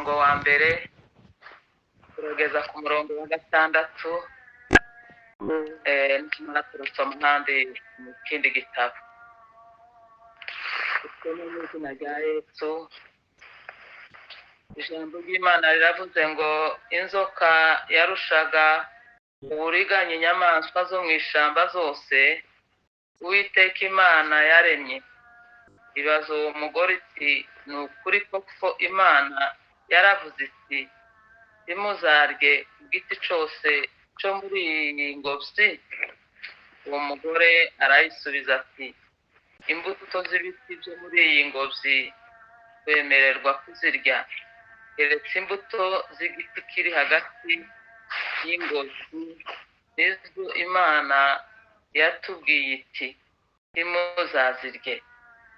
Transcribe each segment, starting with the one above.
Umurongo wa mbere turageza ku murongo wa gatandatu. Nitumara turasoma ahandi mu kindi gitabo. Dusome mu izina rya Yesu. Ijambo ry'Imana riravuze ngo: "Inzoka yarushaga uburiganya inyamaswa zo mu ishyamba zose Uwiteka Imana yaremye. Ibaza uwo mugore iti: 'Ni ukuri koko Imana yaravuze iti: Ntimuzarye ku giti cyose cyo muri iyi ngobyi?' Uwo mugore arayisubiza ati: 'Imbuto z'ibiti byo muri iyi ngobyi twemererwa kuzirya, keretse imbuto z'igiti kiri hagati y'ingobyi, nizo Imana yatubwiye iti: Ntimuzazirye,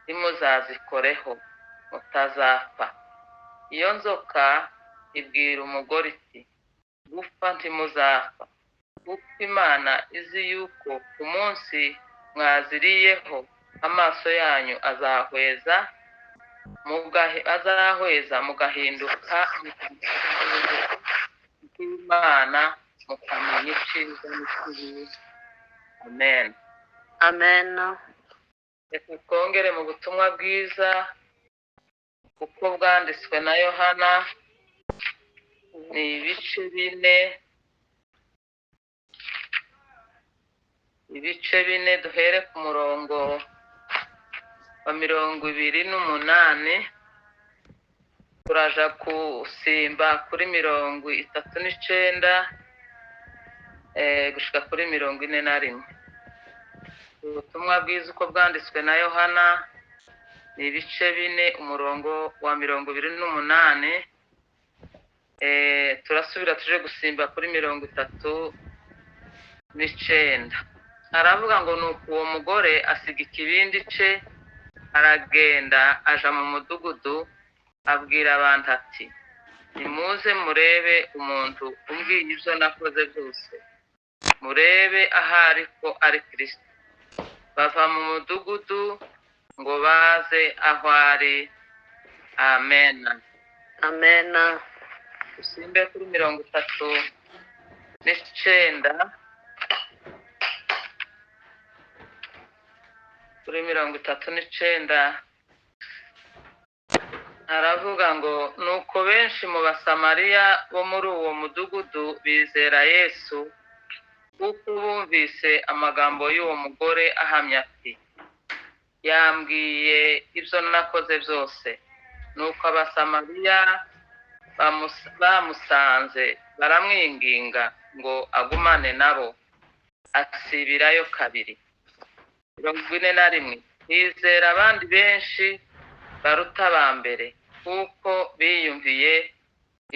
ntimuzazikoreho, mutazapfa.' Iyo nzoka ibwira umugore iti: 'Gupfa ntimuzapfa, kuko Imana izi yuko ku munsi mwaziriyeho amaso yanyu azahweza, mugahinduka nk'Imana, mukamenya icyiza n'ikibi.'" Amen. Amen. Reka twongere mu butumwa bwiza uko bwanditswe na Yohana, ni ibice 4, ibice 4, duhere ku murongo wa 28, turaja gusimba kuri 39, gushika kuri 41. Ubutumwa bwiza uko bwanditswe na Yohana ni ibice 4, umurongo wa 28, turasubira tuje gusimba kuri 39. Aravuga ngo: "Nuko uwo mugore asiga ikibindi ce, aragenda aja mu mudugudu, abwira abantu ati: 'Nimuze murebe umuntu umbwiye ibyo nakoze byose, murebe ahari ko ari Kristo.' Bava mu mudugudu ngo baze aho ari." Amen. Amen. Usimbe kuri 39. Kuri 39 aravuga ngo: "Nuko benshi mu Basamariya bo muri uwo mudugudu bizera Yesu, kuko bumvise amagambo y'uwo mugore ahamya ati: 'Yambwiye ibyo nakoze byose.' Nuko Abasamariya bamusanze baramwinginga ngo agumane nabo, asibirayo kabiri." 41: "Hizera abandi benshi baruta aba mbere, kuko biyumviye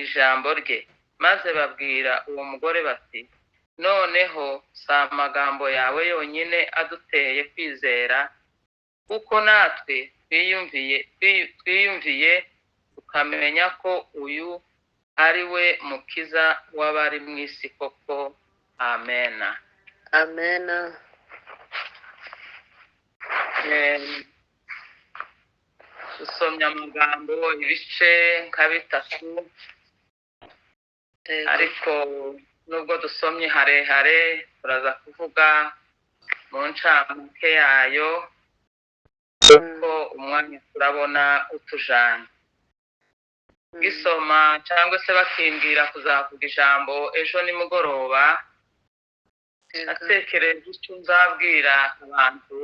ijambo rye. Maze babwira uwo mugore bati: 'Noneho si amagambo yawe yonyine aduteye kwizera, kuko natwe twiyumviye tukamenya ko uyu ari we Mukiza w'abari mu isi koko.' Amen." Amen. Dusomye amagambo ibice nka 3, ariko nubwo dusomye harehare turaza kuvuga mu ncamake yayo, kuko umwanya turabona utujanye. Gisoma cyangwa se bakimbwira kuzavuga ijambo ejo nimugoroba, natekereje icyo nzabwira abantu,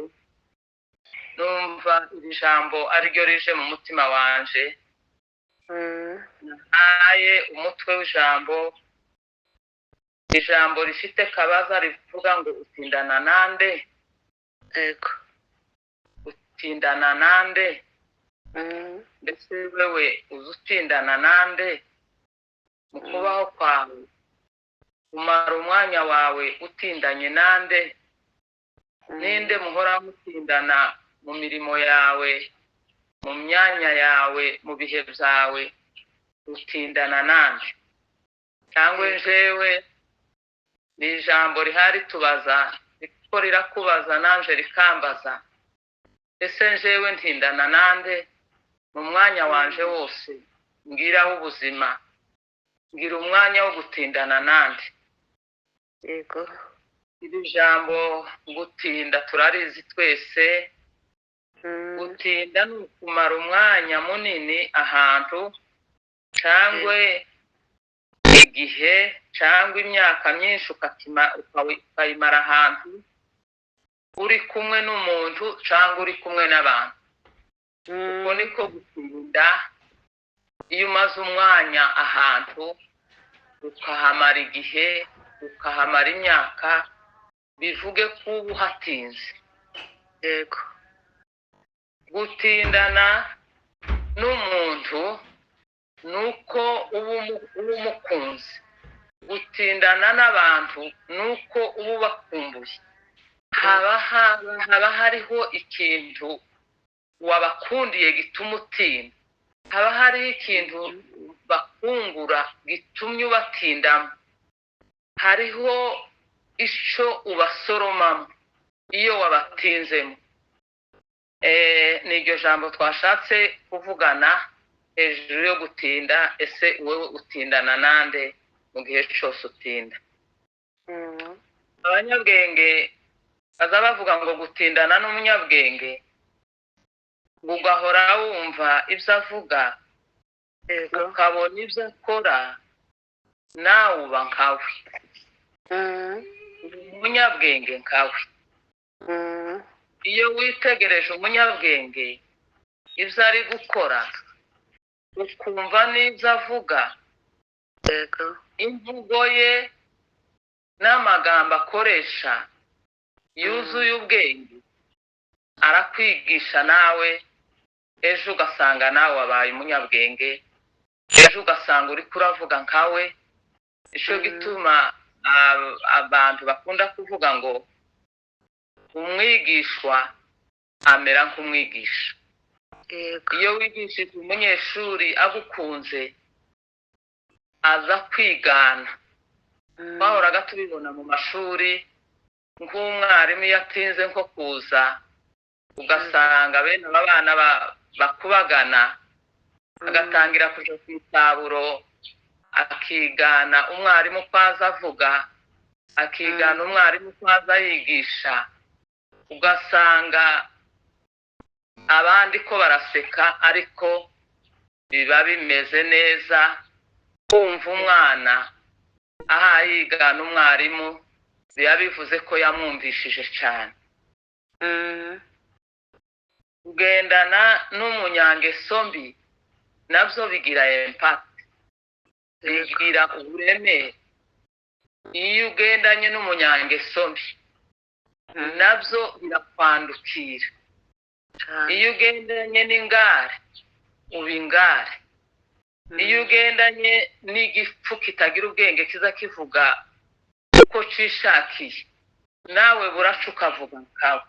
numva iri jambo ariryo rije mu mutima wanje. Nahaye umutwe w'ijambo, ijambo rifite kabaza rivuga ngo: "Utindana nande?" Utindana nande? Mbese wewe uzi utindana nande mu kubaho kwawe? Umara umwanya wawe utindanye nande? Ninde muhora mutindana mu mirimo yawe, mu myanya yawe, mu bihe byawe? Utindana nande? Cyangwa jewe ni ijambo rihari tubaza, riko rirakubaza nanje rikambaza: ese njewe ntindana nande mu mwanya wanje wose? ngira w'ubuzima, ngira umwanya wo gutindana nande? Yego. Iri jambo gutinda turarizi twese. Gutinda ni ukumara umwanya munini ahantu, cyangwa igihe, cyangwa imyaka myinshi ukayimara ahantu uri kumwe n'umuntu cyangwa uri kumwe n'abantu. Uko niko gutinda. Iyo umaze umwanya ahantu, ukahamara igihe, ukahamara imyaka, bivuge ko uba uhatinze. Yego. Gutindana n'umuntu ni uko uba umukunze. Gutindana n'abantu ni uko uba ubakumbuye. Haba hariho ikintu wabakundiye gituma utinda, haba hariho ikintu bakungura gitumye ubatindamo, hariho icyo ubasoromamo iyo wabatinzemo. Ni iryo jambo twashatse kuvugana hejuru yo gutinda. Ese wowe utindana nande mu gihe cyose utinda? Abanyabwenge baza bavuga ngo gutindana n'umunyabwenge, ngo ugahora wumva ibyo avuga, Yego. ukabona ibyo akora, nawe uba nkawe, umunyabwenge nkawe. Iyo witegereje umunyabwenge ibyo ari gukora, ukumva n'ibyo avuga, Yego. imvugo ye n'amagambo akoresha yuzuye ubwenge, arakwigisha, nawe ejo ugasanga nawe wabaye umunyabwenge, ejo ugasanga uri kuravuga nkawe. Icyo gituma abantu bakunda kuvuga ngo umwigishwa amera nk'umwigisha. Yego. Iyo wigishije umunyeshuri agukunze, aza kwigana. Twahoraga tubibona mu mashuri, nk'umwarimu iyo atinze nko kuza, ugasanga bene aba bana bakubagana, agatangira kuja ku itaburo, akigana umwarimu uko aza avuga, akigana umwarimu uko aza yigisha, ugasanga abandi ko baraseka, ariko biba bimeze neza kumva umwana aha yigana umwarimu, biba bivuze ko yamwumvishije cyane. Kugendana n'umunyangeso mbi nabyo bigira impact, bigira uburemere. Iyo ugendanye n'umunyangeso mbi, nabyo birakwandukira. Cyane. Iyo ugendanye n'ingare, uba ingare. Iyo ugendanye n'igifu kitagira ubwenge, kiza kivuga uko cishakiye, nawe buraca ukavuga nkawe.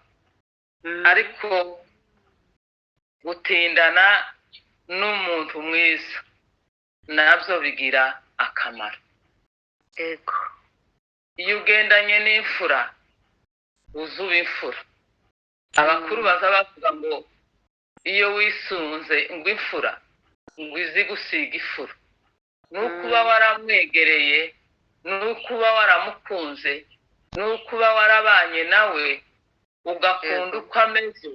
Ariko gutindana n'umuntu mwiza nabyo bigira akamaro. Yego. Iyo ugendanye n'imfura, uzuba imfura. Abakuru baza bavuga ngo iyo wisunze ngo imfura, ngo izi gusiga ifuro, ni ukuba waramwegereye, ni ukuba waramukunze, ni ukuba warabanye nawe, ugakunda Yego. uko ameze,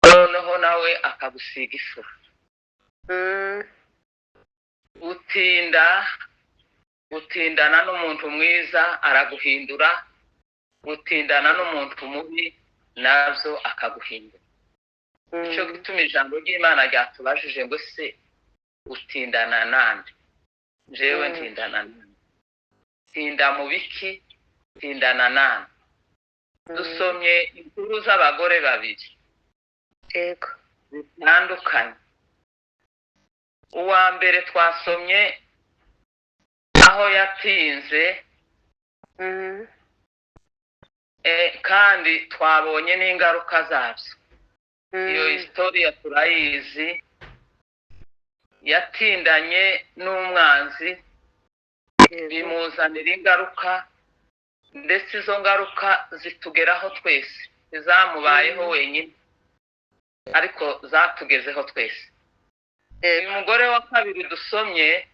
noneho nawe akagusiga ifuro. Gutinda, gutindana n'umuntu mwiza araguhindura, gutindana n'umuntu mubi nabyo akaguhindura. Nicyo gituma ijambo ry'Imana ryatubajije ngo: ese utindana nande? Njyewe ntindana nande? Tinda mu biki? Tindana nande? Dusomye inkuru z'abagore babiri Yego. zitandukanye. Uwa mbere twasomye aho yatinze, kandi twabonye n'ingaruka zabyo. Iyo historia turayizi. Yatindanye n'umwanzi, Yego. bimuzanira ingaruka, ndetse izo ngaruka zitugeraho twese. Ntizamubayeho wenyine, ariko zatugezeho twese. Uyu mugore wa kabiri dusomye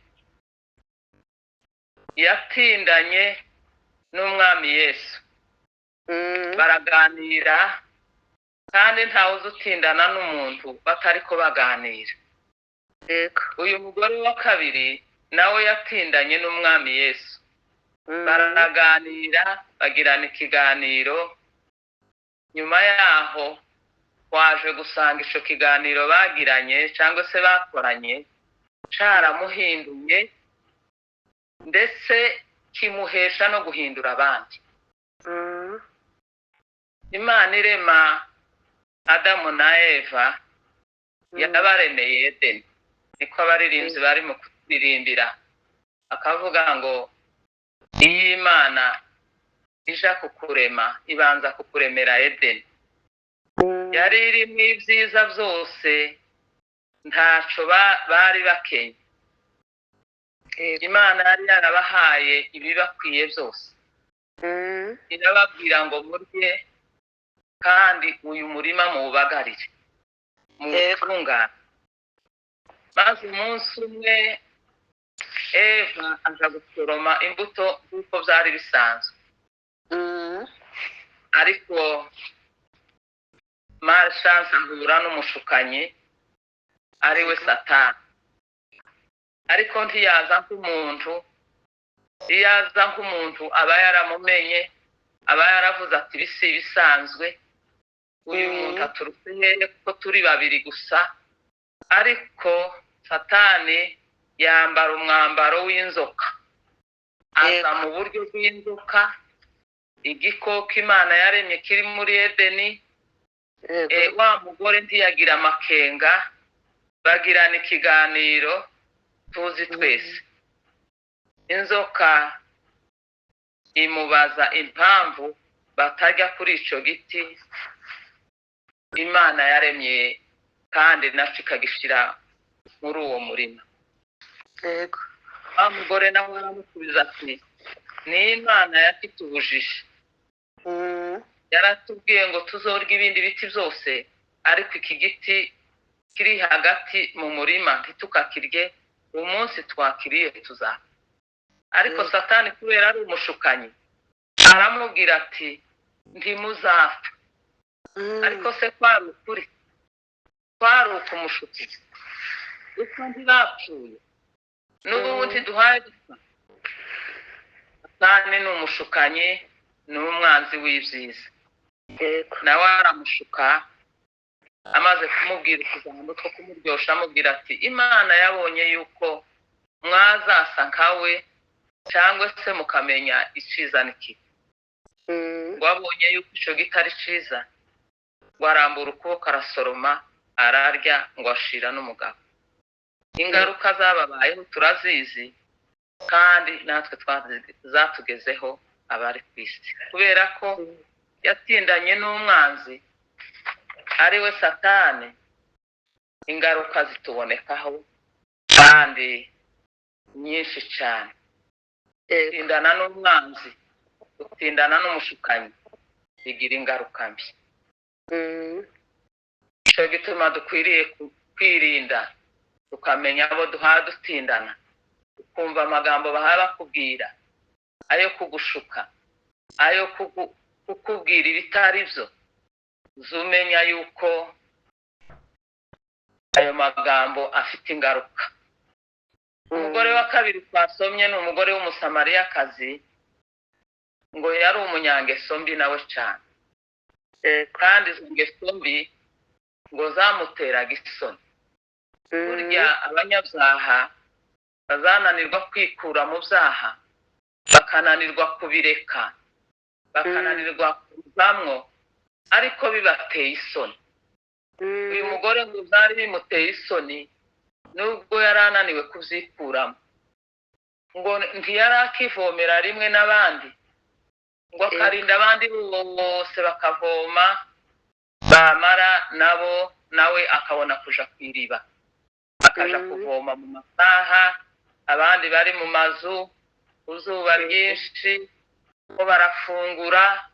yatindanye n'Umwami Yesu, baraganira, kandi ntawe uzi utindana n'umuntu batari ko baganira. Uyu mugore wa kabiri nawe yatindanye n'Umwami Yesu, baraganira, bagirana ikiganiro. Nyuma yaho waje gusanga icyo kiganiro bagiranye cyangwa se bakoranye caramuhinduye, ndetse kimuhesha no guhindura abandi. Imana irema Adamu na Eva yabaremeye Edeni, niko abaririmbyi bari mu kuririmbira, akavuga ngo iyo Imana ija kukurema ibanza kukuremera Edeni. Yari irimo ibyiza byose, ntaco bari bakenye. Imana yari yarabahaye ibibakwiye byose, irababwira ngo murye kandi uyu murima muwubagarire, muwutungane. Maze umunsi umwe Eva aja gusoroma imbuto nk'uko byari bisanzwe, ariko malchance ahura n'umushukanyi ari we Satani. Ariko ntiyaza nk'umuntu, iyo aza nk'umuntu aba yaramumenye, aba yaravuze ati ibi si ibisanzwe, uyu muntu aturutse hehe kuko turi babiri gusa. Ariko Satani yambara umwambaro w'inzoka, aza mu buryo bw'inzoka, igikoko Imana yaremye kiri muri Edeni. Wa mugore ntiyagira amakenga, bagirana ikiganiro tuzi twese. Inzoka imubaza impamvu batajya kuri ico giti Imana yaremye kandi naco ikagishira muri uwo murima. Wa mugore nawe aramusubiza ati ni Imana yakitubujije, yaratubwiye ngo tuzorya ibindi biti byose, ariko iki giti kiri hagati mu murima ntitukakirye, umunsi twakiriye tuzapfa. Ariko Satani kubera ari umushukanyi aramubwira ati ntimuzapfa. Ariko se kwari ukuri, kwari ukumushuka, kuko ntibapfuye n'ubundi duhaye dupfa. Satani ni umushukanyi, ni umwanzi w'ibyiza, nawe aramushuka. Amaze kumubwira utugambo two kumuryosha, amubwira ati Imana yabonye yuko mwazasa nkawe cyangwa se mukamenya iciza n'ikibi, ngo abonye yuko ico giti ari ciza, ngo arambura ukuboko arasoroma ararya, ngo ashira n'umugabo. Ingaruka zababayeho turazizi, kandi natwe zatugezeho abari ku isi, kubera ko yatindanye n'umwanzi ari we Satani. Ingaruka zitubonekaho kandi nyinshi cyane. Gutindana n'umwanzi, gutindana n'umushukanyi bigira ingaruka mbi. Icyo gituma dukwiriye kwirinda, tukamenya abo duhaye dutindana, ukumva amagambo bahaye bakubwira, ayo kugushuka, ayo kukubwira ibitari byo, zumenya yuko ayo magambo afite ingaruka. Umugore wa kabiri twasomye ni umugore w'Umusamariyakazi, ngo yari umunyangeso mbi nawe cyane, kandi izo ngeso mbi ngo zamuteraga isoni. Burya abanyabyaha bazananirwa kwikura mu byaha, bakananirwa kubireka, bakananirwa kuvamwo, ariko bibateye isoni. Uyu mugore ngo byari bimuteye isoni, nubwo yari ananiwe kubyikuramo, ngo ntiyari akivomera rimwe n'abandi, ngo akarinda abandi bose bakavoma, bamara nabo nawe akabona kuja ku iriba, akaja kuvoma mu masaha abandi bari mu mazu, izuba ryinshi, ko barafungura,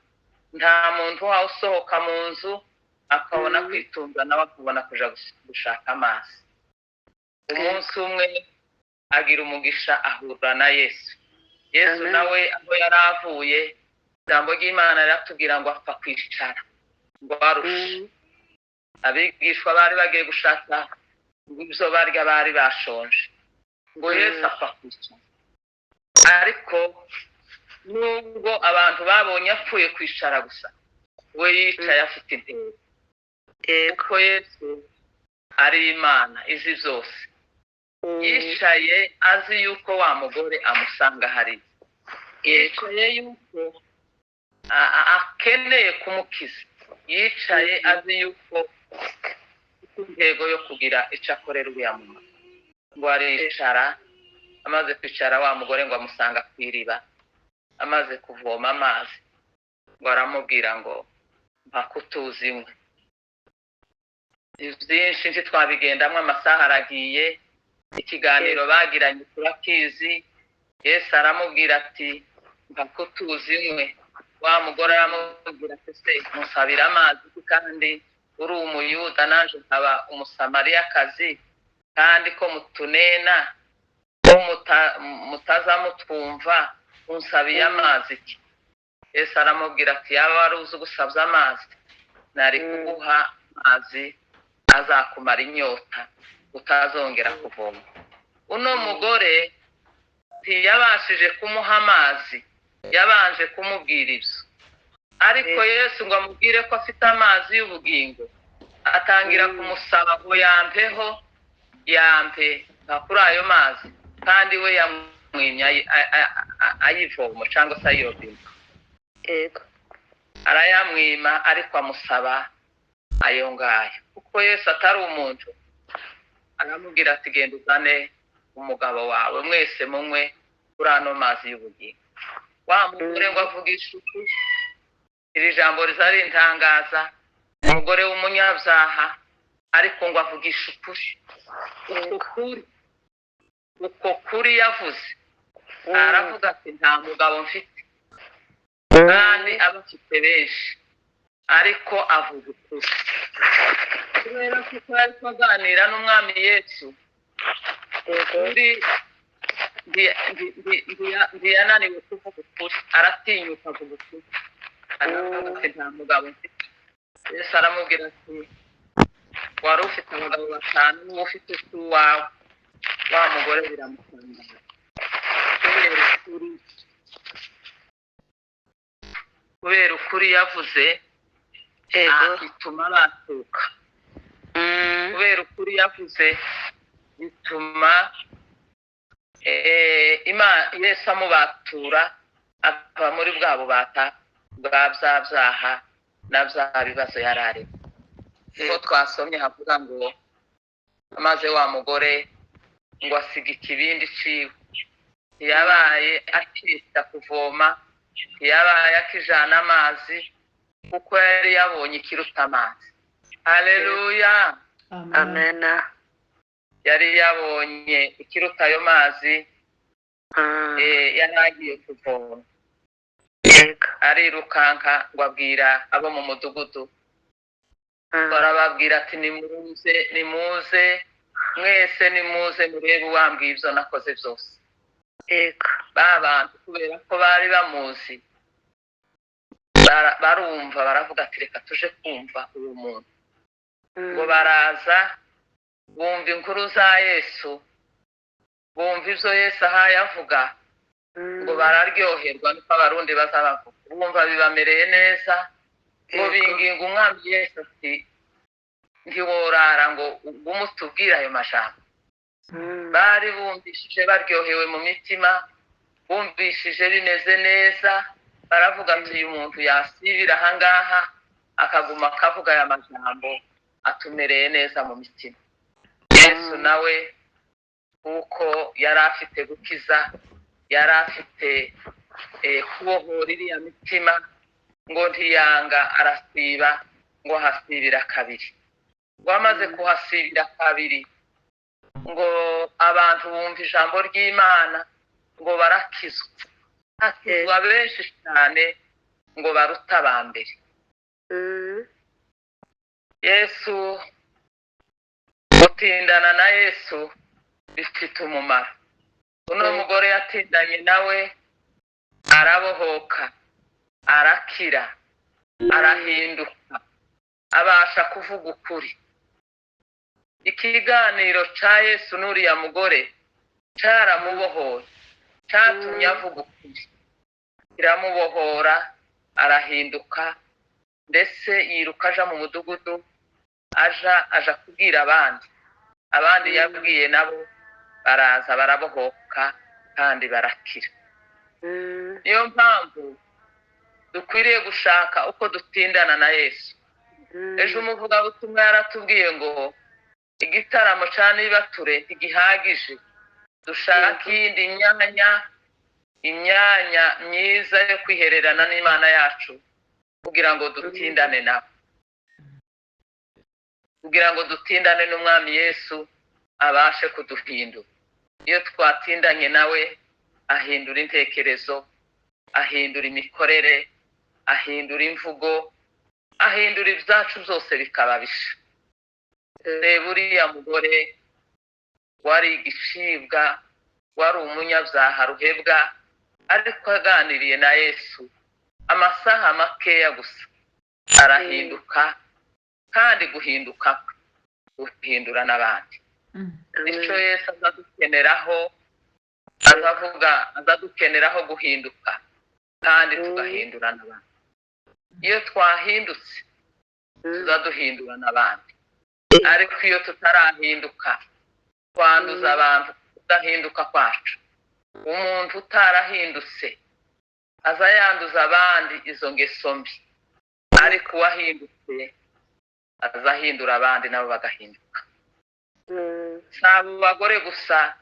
nta muntu usohoka mu nzu, akabona kwitunga nawe akabona kuja gushaka amazi. Umunsi umwe agira umugisha ahura na Yesu. Yesu Amen. nawe aho yari avuye, ijambo ry'Imana riratubwira ngo apfa kwicara ngo arushe. Abigishwa bari bagiye gushaka ibyo barya, bari bashonje, ngo Yesu apfa kwicara. Ariko nubwo abantu babonye apfuye kwicara gusa, we yicaye afite intego, kuko Yesu ari Imana izi byose. Yicaye azi yuko wa mugore amusanga hariya, yicaye yuko akeneye kumukiza, yicaye azi yuko intego yo kugira icyo akorera uriya mumama. Ngo aricara. Amaze kwicara, wa mugore ngo amusanga ku iriba amaze kuvoma amazi, ngo aramubwira ngo: "Mpa kutuzinywe." Byinshi ntitwabigendamo, amasaha aragiye. Ikiganiro bagiranye turakizi. Yesu aramubwira ati: "Mpa kutuzinywe." Wa mugore aramubwira ati: "Se musabira amazi kandi uri Umuyuda, naje nkaba Umusamariyakazi, kandi ko mutunena, ko mutaza mutwumva, unsabiye amazi ki?" Yesu aramubwira ati: "Yaba wari uzi ugusabye amazi, nari kuguha amazi azakumara inyota, utazongera kuvoma." Uno mugore ntiyabashije kumuha amazi, yabanje kumubwira ibyo. Ariko Yesu ngo amubwire ko afite amazi y'ubugingo, atangira kumusaba ngo yampeho, yampe nka kuri ayo mazi, kandi we yamwimye ayivoma cyangwa se ayirobine. Arayamwima, ariko amusaba ayo ngayo. Kuko Yesu atari umuntu, aramubwira ati: "Genda uzane umugabo wawe, mwese munywe kuri ano mazi y'ubugingo." Wa mugore ngo avugishe ukuri. Iri jambo riza rintangaza: umugore w'umunyabyaha, ariko ngo avugishe ukuri. Uko kuri, uko kuri yavuze, aravuga ati: "Nta mugabo mfite," kandi aba afite benshi, ariko avuga ukuri kubera ko yari aganira n'Umwami Yesu. Ukuri ntiyananiwe kuvuga ukuri, aratinyuka avuga ukuri. Aravuga ati: "Nta mugabo mfite." Yesu aramubwira ati: "Wari ufite abagabo batanu, n'uwo ufite si uwawe." Wa mugore biramutangaza kubera ukuri, kubera ukuri yavuze, bituma batuka. Kubera ukuri yavuze bituma Yesu amubatura, ava muri bwa bubata bwa bya byaha na bya bibazo yari arimo. Niho twasomye havuga ngo maze wa mugore ngo asiga ikibindi ciwe. Ntiyabaye akita kuvoma, ntiyabaye akijana amazi, kuko yari yabonye ikiruta amazi. Haleluya! Amena. Yari yabonye ikiruta ayo mazi. Yari agiye kuvoma, arirukanka ngo abwira abo mu mudugudu. Barababwira ati: "Nimuze, nimuze mwese, nimuze murebe uwambwiye ibyo nakoze byose." Ba bantu, kubera ko bari bamuzi, barumva baravuga ati: "Reka tuje kumva uwo muntu." Ngo baraza, bumva inkuru za Yesu, bumva ibyo Yesu ahaye avuga, ngo bararyoherwa, niko Abarundi bazabavuga, bumva bibamereye neza. Ngo binginga Umwami Yesu ati: "Ntiworara ngo ugume utubwire ayo majambo." Bari bumvishije baryohewe mu mitima, bumvishije bimeze neza, baravuga ati: "Uyu muntu yasibira ahangaha akaguma akavuga aya majambo, atumereye neza mu mitima." Yesu nawe, kuko yari afite gukiza, yari afite kubohora iriya mitima, ngo ntiyanga, arasiba, ngo ahasibira kabiri. Ngo amaze kuhasibira kabiri, ngo abantu bumva ijambo ry'Imana, ngo barakizwa, hakizwa benshi cyane, ngo baruta aba mbere. Yesu, gutindana na Yesu. Bifite umumaro. Uno mugore yatindanye nawe, arabohoka, arakira, arahinduka, abasha kuvuga ukuri. Ikiganiro ca Yesu n'uriya mugore caramubohoye, catumye avuga ukuri, kiramubohora, arahinduka, ndetse yiruka aja mu mudugudu, aja kubwira abandi. Abandi yabwiye nabo baraza, barabohoka kandi barakira. Niyo mpamvu dukwiriye gushaka uko dutindana na Yesu. Ejo umuvugabutumwa yaratubwiye ngo igitaramo ca nibature ntigihagije, dushaka iyindi myanya, imyanya myiza yo kwihererana n'Imana yacu, kugira ngo dutindane nawe, kugira ngo dutindane n'Umwami Yesu, abashe kuduhindura. Iyo twatindanye nawe, ahindura intekerezo, ahindura imikorere, ahindura imvugo, ahindura ibyacu byose bikaba bisha. Reba uriya mugore wari igicibwa, wari umunyabyaha ruhebwa, ariko aganiriye na Yesu amasaha makeya gusa, arahinduka, kandi guhinduka kwe guhindura n'abandi. Nicyo Yesu azadukeneraho, azavuga, azadukeneraho guhinduka kandi tugahindura n'abandi. Iyo twahindutse, tuzaduhindura n'abandi, ariko iyo tutarahinduka, twanduza abantu kudahinduka kwacu. Umuntu utarahindutse aza yanduza abandi izo ngeso mbi, ariko uwahindutse azahindura abandi, nabo bagahinduka. Si abo bagore gusa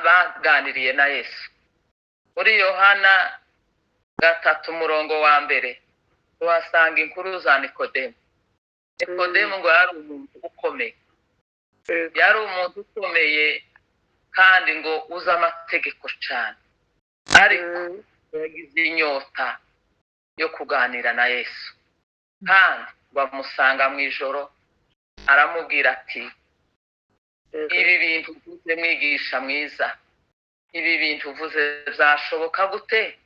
baganiriye na Yesu. Muri Yohana 3 umurongo wa 1 tuhasanga inkuru za Nikodemu. Nikodemu ngo yari umuntu ukomeye, yari umuntu ukomeye kandi ngo uzi amategeko cyane, ariko yagize inyota yo kuganira na Yesu, kandi bamusanga mu ijoro, aramubwira ati: "Ibi bintu uvuze, mwigisha mwiza, ibi bintu uvuze byashoboka gute?"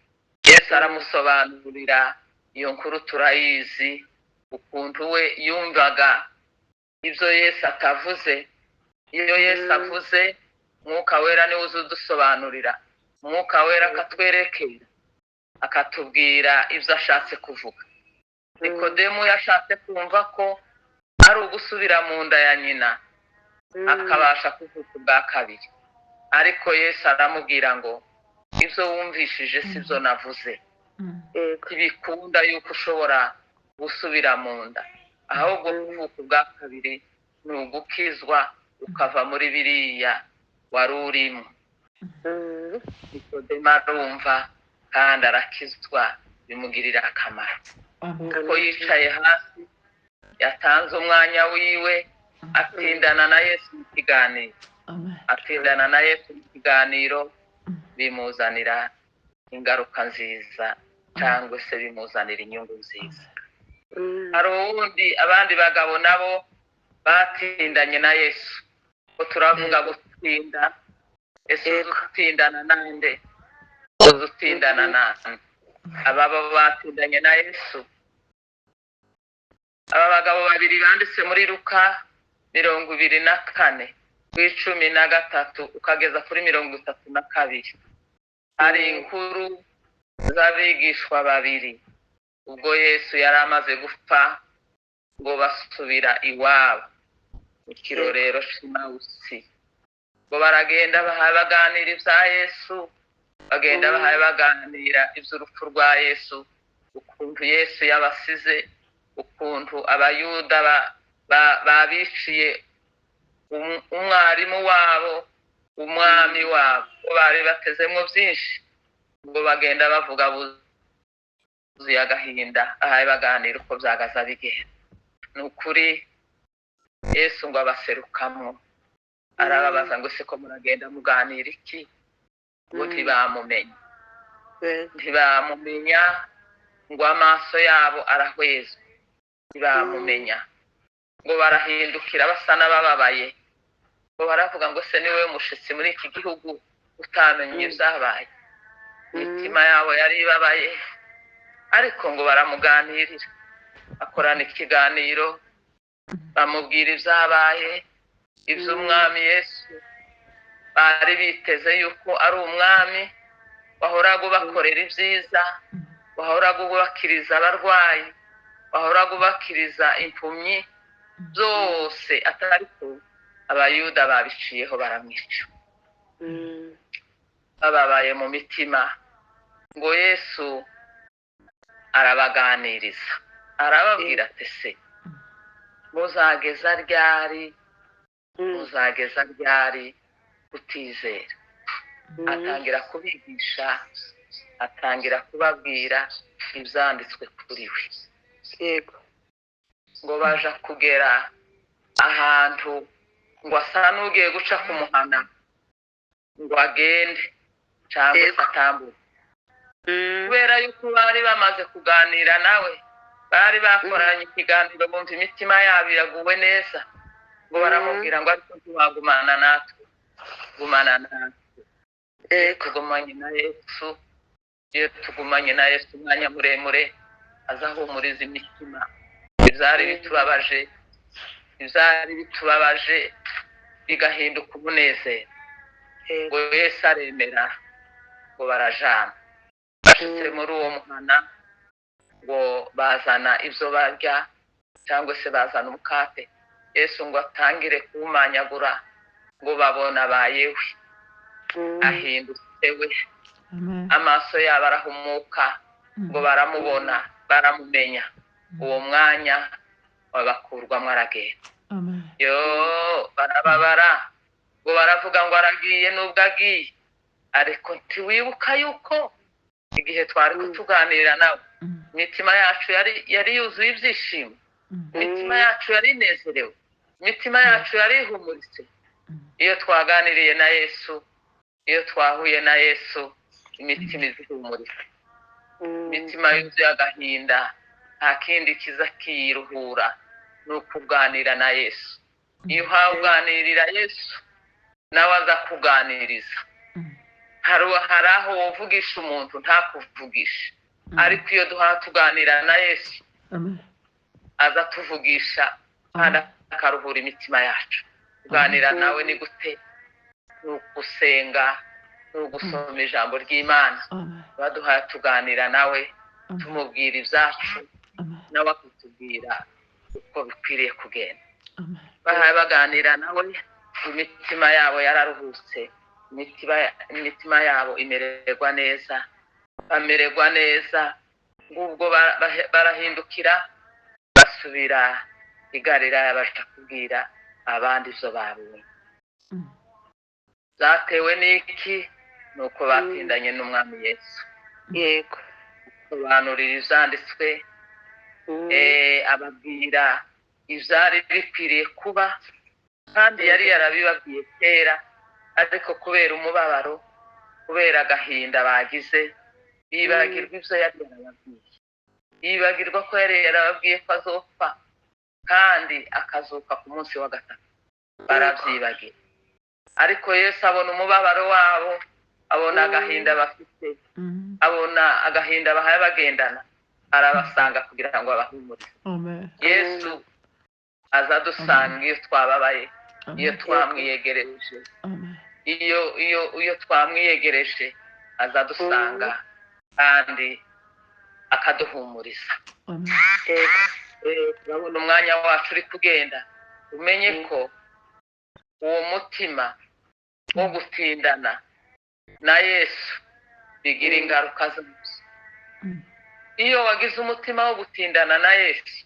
Yesu aramusobanurira. Iyo nkuru turayizi, ukuntu we yumvaga ibyo Yesu atavuze. Iyo Yesu avuze, Mwuka Wera niwe uza udusobanurira, Mwuka Wera akatwerekera, akatubwira ibyo ashatse kuvuga. Nikodemu yashatse kumva ko ari ugusubira mu nda ya nyina, akabasha kuvuka ubwa kabiri, ariko Yesu aramubwira ngo: "Ibyo wumvishije si byo navuze. Ntibikunda yuko ushobora gusubira mu nda, ahubwo kuvuka ubwa kabiri ni ugukizwa, ukava muri biriya wari urimo." Nikodemu arumva kandi arakizwa, bimugirira akamaro kuko yicaye hasi, yatanze umwanya wiwe, atindana na Yesu mu kiganiro, atindana na Yesu mu kiganiro, bimuzanira ingaruka nziza cyangwa se bimuzanira inyungu nziza. Hari uwundi, abandi bagabo nabo batindanye na Yesu. Ko turavuga gutinda, ese uzi utindana nande? Uzi utindana nande? Ababa batindanye na Yesu, aba bagabo babiri banditse muri Luka 24 ku 13 ukageza kuri 32, hari inkuru z'abigishwa babiri. Ubwo Yesu yari amaze gupfa, ngo basubira iwabo mu kirorero c'Imawusi, ngo baragenda bahaye baganira ibya Yesu, bagenda bahaye baganira iby'urupfu rwa Yesu, ukuntu Yesu yabasize, ukuntu Abayuda babiciye umwarimu wabo, umwami wabo, ko bari batezemo byinshi. Ngo bagenda bavuga buzuye agahinda, bahaye baganira uko byagaza bigenda. Ni ukuri, Yesu ngo abaserukamo, arababaza ngo: "Ese ko muragenda muganira iki?" Ngo ntibamumenya, ntibamumenya, ngo amaso yabo arahwezwa, ntibamumenya, ngo barahindukira basa n'abababaye. Ngo baravuga ngo se niwe mushitsi muri iki gihugu utamenye ibyabaye? Imitima yabo yari ibabaye, ariko ngo baramuganirira, bakorana ikiganiro, bamubwira ibyabaye, iby'umwami Yesu. Bari biteze yuko ari umwami wahoraga ubakorera ibyiza, wahoraga ubakiriza abarwayi, wahoraga ubakiriza impumyi zose, atari ko Abayuda babiciyeho baramwica. Bababaye mu mitima, ngo Yesu arabaganiriza, arababwira ati: "Se muzageza ryari, muzageza ryari kutizera?" Atangira kubigisha, atangira kubabwira ibyanditswe kuri we. Ngo baja kugera ahantu, ngo asa n'ugiye guca ku muhana ngo agende cyangwa se atambuke, kubera yuko bari bamaze kuganira nawe, bari bakoranye ikiganiro, bumva imitima yabo iraguwe neza. Ngo baramubwira ngo: "Ariko ntiwagumana natwe? Gumana natwe." Tugumanye na Yesu, iyo tugumanye na Yesu umwanya muremure, azahumuriza imitima. Ibyari bitubabaje, ibyari bitubabaje bigahinduka umunezero. Ngo Yesu aremera, ngo barajana. Bashitse muri uwo muhana, ngo bazana ibyo barya cyangwa se bazana umukate. Yesu ngo atangire kuwumanyagura, ngo babona abayewe, ahindutse we. Amen. Amaso yabo arahumuka, ngo baramubona, baramumenya. Uwo mwanya babakurwamo, aragenda. Amen. Yo, barababara, ngo baravuga ngo: "Aragiye." Nubwo agiye, ariko ntiwibuka yuko igihe twari kutuganira nawe, imitima yacu yari yuzuye ibyishimo, imitima yacu yari inezerewe, imitima yacu yari ihumuritse? Iyo twaganiriye na Yesu, iyo twahuye na Yesu, imitima izihumuritse. Imitima yuzuye agahinda, nta kindi kiza kiyiruhura, ni ukuganira na Yesu. Iyo uhawe uganirira Yesu, nawe aza kuganiriza. Hari aho wovugisha umuntu ntakuvugishe, ariko iyo duhawe tuganira na Yesu, Amen. aza tuvugisha kandi akaruhura imitima yacu. Kuganira nawe ni gute? Ni ugusenga, ni ugusoma ijambo ry'Imana. Amen. Baduhaye tuganira nawe, Amen. tumubwira ibyacu, Amen. nawe akatubwira uko bikwiriye kugenda. Amen. Bahaye baganira nawe, imitima yabo yararuhutse, imitima yabo imererwa neza, bamererwa neza. Ngubwo barahindukira, basubira i Galilaya, baja kubwira abandi ibyo babonye. Zatewe n'iki? Ni uko batindanye n'umwami Yesu, sobanurira ibyanditswe, ababwira ibyari bikwiriye kuba, kandi yari yarabibabwiye kera, ariko kubera umubabaro, kubera agahinda bagize, bibagirwa ibyo yari yarababwiye, yibagirwa ko yari yarababwiye ko azopfa kandi akazuka ku munsi wa gatatu. Barabyibagira, ariko Yesu abona umubabaro wabo, abona agahinda bafite, abona agahinda bahaye bagendana, arabasanga kugira ngo abahumurize. Amen. Yesu aza adusanga iyo twababaye, iyo Amen. twamwiyegereje. Amen. Iyo twamwiyegereje, aza adusanga kandi akaduhumuriza. Amen. Turabona umwanya wacu uri kugenda. Umenye ko uwo mutima wo gutindana na Yesu bigira ingaruka zose. Iyo wagize umutima wo gutindana na Yesu,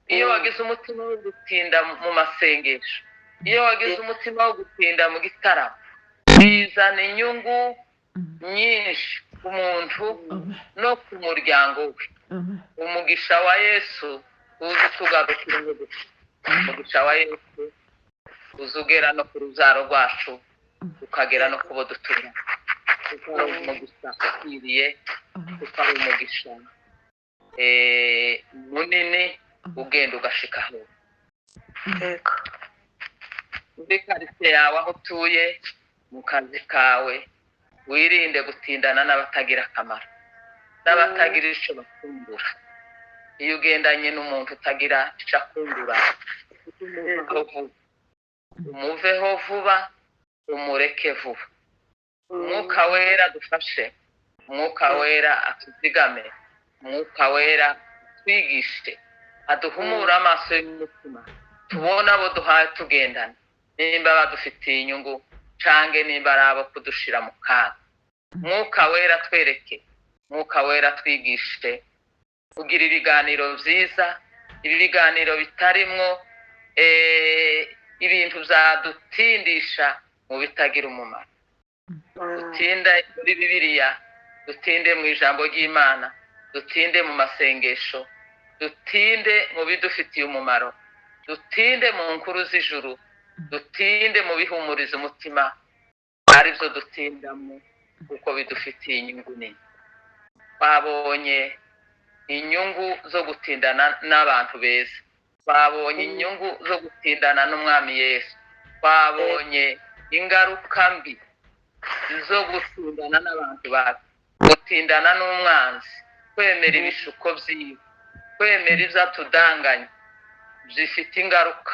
iyo wagize umutima wo gutinda mu masengesho, iyo wagize umutima wo gutinda mu gitaramo, bizana inyungu nyinshi ku muntu Amen. no ku muryango we. Amen. Umugisha wa Yesu uza utugarukira, umugisha wa Yesu uza ugera no ku rubyaro rwacu, ukagera no ku bo dutura, kuko ari umugisha ukwiriye, Amen. kuko ari umugisha munini ugenda ugashika aho. Muri karitsiye yawe aho utuye, mu kazi kawe, wirinde gutindana n'abatagira akamaro, n'abatagira icyo bakungura. Iyo ugendanye n'umuntu utagira icyo akungura, umuveho vuba, umureke vuba. Umwuka Wera dufashe, Umwuka Wera atuzigame, Umwuka Wera twigishe, aduhumure amaso y'umutima, tubone abo duhaye tugendana, nimba badufitiye inyungu cange nimba ari abo kudushira mu kaga. Umwuka Wera twereke, Umwuka Wera twigishe kugira ibiganiro byiza, ibi biganiro bitarimwo ibintu byadutindisha mu bitagira umumaro. Dutinde muri Bibiliya, dutinde mu ijambo ry'Imana, dutinde mu masengesho, dutinde mu bidufitiye umumaro, dutinde mu nkuru z'ijuru, dutinde mu bihumuriza umutima, aribyo dutindamo kuko bidufitiye inyungu nini. Twabonye inyungu zo gutindana n'abantu beza, twabonye inyungu zo gutindana n'Umwami Yesu, twabonye ingaruka mbi zo gutindana n'abantu babi, gutindana n'umwanzi, kwemera ibishuko byiwe, kwemera ibyo atudanganya zifite ingaruka,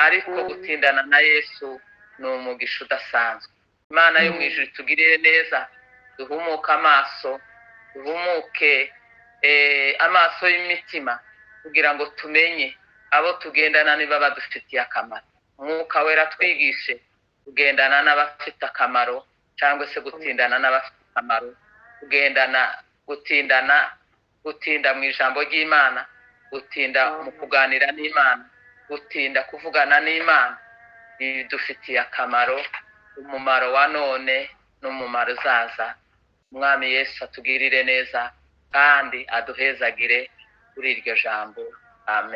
ariko gutindana na Yesu ni umugisha udasanzwe. Imana yo mu ijuru itugirire neza, duhumuke amaso, duhumuke amaso y'imitima, kugira ngo tumenye abo tugendana niba badufitiye akamaro. Umwuka Wera twigishe kugendana n'abafite akamaro, cyangwa se gutindana n'abafite akamaro, kugendana, gutindana, gutinda mu ijambo ry'Imana, gutinda mu kuganira n'Imana, gutinda kuvugana n'Imana, bidufitiye akamaro, umumaro wa none n'umumaro uzaza. Umwami Yesu atugirire neza kandi aduhezagire kuri iryo jambo. Amen.